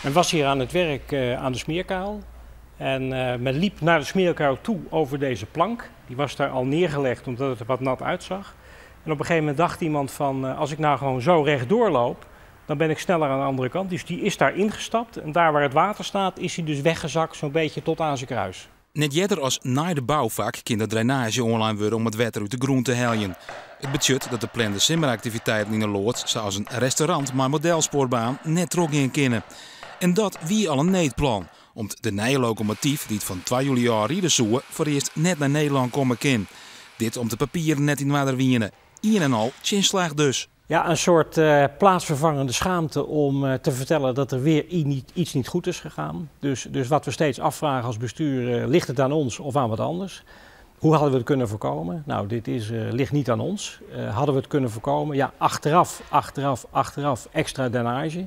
Men was hier aan het werk aan de smeerkuil. En men liep naar de smeerkuil toe over deze plank. Die was daar al neergelegd omdat het er wat nat uitzag. En op een gegeven moment dacht iemand van, als ik nou gewoon zo rechtdoor loop, dan ben ik sneller aan de andere kant. Dus die is daar ingestapt en daar waar het water staat, is hij dus weggezakt zo'n beetje tot aan zijn kruis. Net earder as nei de boufak kin de drainaazje oanlein wurde om it wetter út de grûn te heljen. It betsjut dat de plande simmeraktiviteiten yn de loads, sa as in restaurant mei modelspoarbaan, net trochgean kinne. En dat wie al in needplan, om't de nije lokomotyf dy't fan 2 july ôf ride soe, foarearst net nei Nederlân komme kin. Dit om't de papieren net yn oarder wiene. Ien en al tsjinslach dus. Ja, een soort plaatsvervangende schaamte om te vertellen dat er weer iets niet goed is gegaan. Dus wat we steeds afvragen als bestuur, ligt het aan ons of aan wat anders? Hoe hadden we het kunnen voorkomen? Nou, dit ligt niet aan ons. Hadden we het kunnen voorkomen? Ja, achteraf, achteraf, achteraf extra drainage.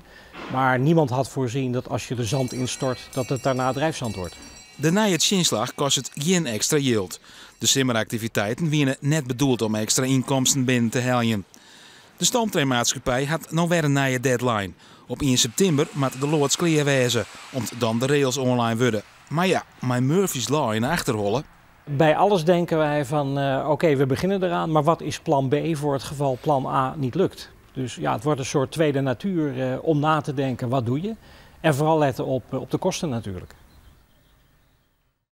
Maar niemand had voorzien dat als je er zand instort, dat het daarna drijfzand wordt. De nije tsjinslach kostet gjin ekstra jild. De simmeraktiviteiten wiene net bedoeld om ekstra ynkomsten binnen te heljen. De stoomtreinmaatskippij hat no wer in nije deadline. Op 1 septimber moat de loads klear wêze, om't dan de rails oanlein wurde. Mar ja, mei Murphy's Law yn 'e achterholle. Bij alles denken wij van, oké, we beginnen eraan, maar wat is plan B voor het geval plan A niet lukt? Dus ja, het wordt een soort tweede natuur om na te denken, wat doe je? En vooral letten op de kosten natuurlijk.